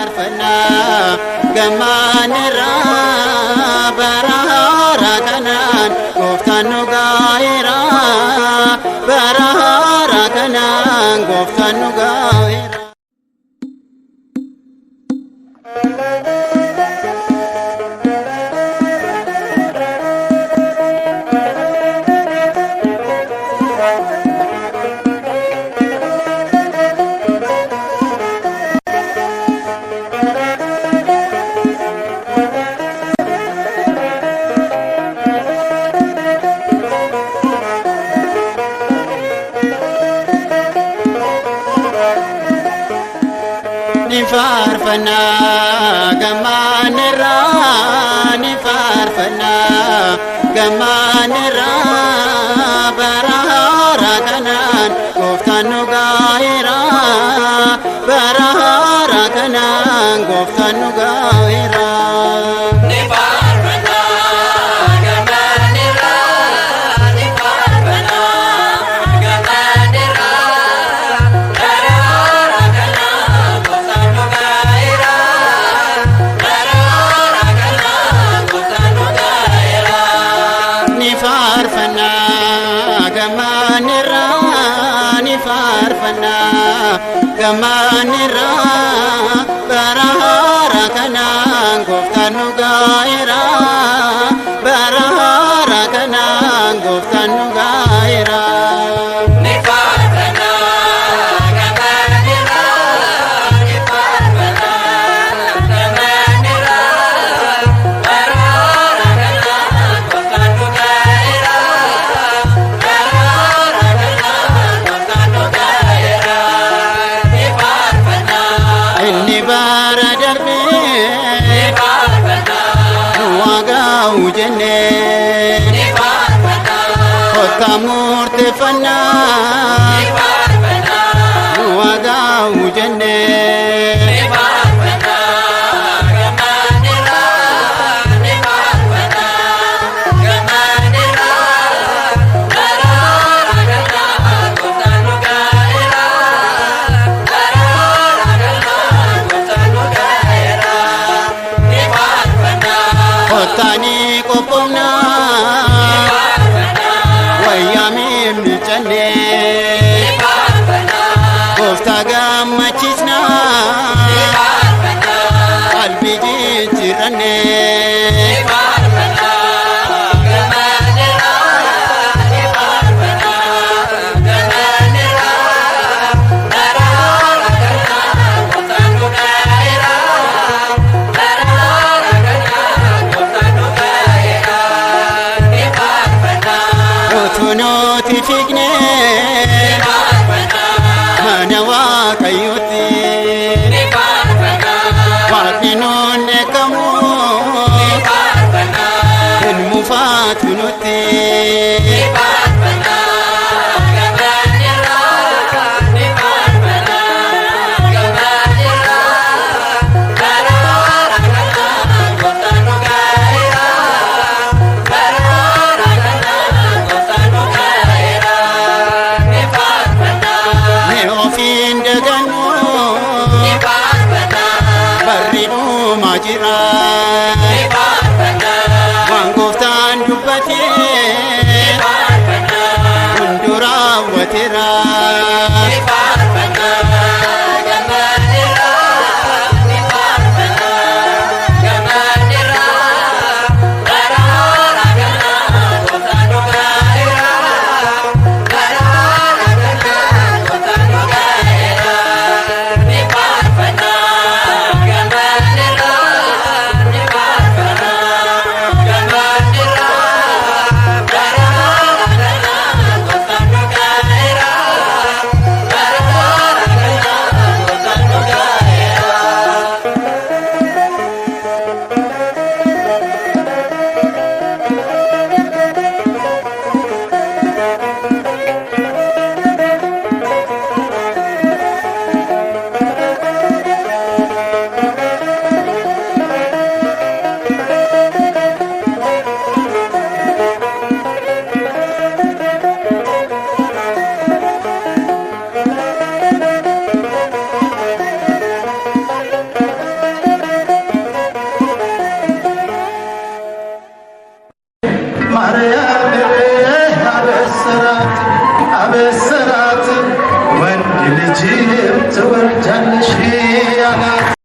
Faarfannaa gammaanirraa bara haaraa kanaan gooftaan nu gaa'eera. Bara haaraa kanaan gooftaan nu gaa'eera. Ni faarfannaa gammaanirraa, ni faarfannaa gammaanirraa, bara haaraa kanaan gooftaan nu gaa'eera. Bara haaraa kanaan gooftaan nu gaa'eera. Ni faarfannaa gammaanirraa, ni faarfannaa gammaanirraa, bara haaraa kanaan gooftaan nu gaa'eera. Bara haaraa kanaan gooftaan nu gaa'eera. Ni faarfannaa gammaanirraa, ni faarfannaa gammaanirraa, bara haaraa kanaan gooftaan nu gaa'eera. Bara haaraa kanaan gooftaan nu gaa'eera. Ni faarfannaa gammaanirraa, ni faarfannaa gammaanirraa, bara haaraa kanaan gooftaan nu gaa'eera. Bara haaraa kanaan gooftaan nu gaa'eera. Ni faarfannaa. Inni bara darbee Ni faarfannaa. Nu waagaa'u jennee Ni faarfannaa. kottaa murteeffannaa Ni faarfannaa. nu waagaa'u jennee. Ni faarfannaa gammaanirraa, ni faarfannaa gammaanirraa, bara haaraa kanaan gooftaan nu gaa'eera. Bara haaraa kanaan gooftaan nu gaa'eera. Ni faarfannaa. Kottaanii qophoofnaa Ni faarfannaa. wayyaa miimmiicannee Ni faarfannaa. gooftaa gammachiisnaa Ni faarfannaa. qalbii jijjiirrannee. Ni faarfannaa gammaanirraa, ni faarfannaa gammaanirraa, bara haaraa kanaan gooftaan nu gaa'eera. Bara haaraa kanaan gooftaan nu gaa'eera. Ni faarfannaa. Utuu nuti Ni fiignee faarfannaa. mana Waaqayyootti Ni faarfannaa. Waaqni nuun dheekkamu Ni faarfannaa. hin mufaatu nutti. Ni faarfannaa gammaanirraa, ni faarfannaa gammaanirraa, bara haaraa kanaan gooftaan nu gaa'eera. Bara haaraa kanaan gooftaan nu gaa'eera. Ni faarfannaa. Mee ofiin dagannu Ni faarfannaa. barri dhumaa jira. Ni faarfannaa. Waan gooftaan dubbatee Ni faarfannaa. hunduu raawwateera. Ni faarfannaa gammaanirraa, ni faarfannaa gammaanirraa, bara haaraa kanaan gooftaan nu gaa'eera. Bara haaraa kanaan gooftaan nu gaa'eera. Ni faarfannaa gammaanirraa, ni ልጅም ትወልጃለሽ አላት።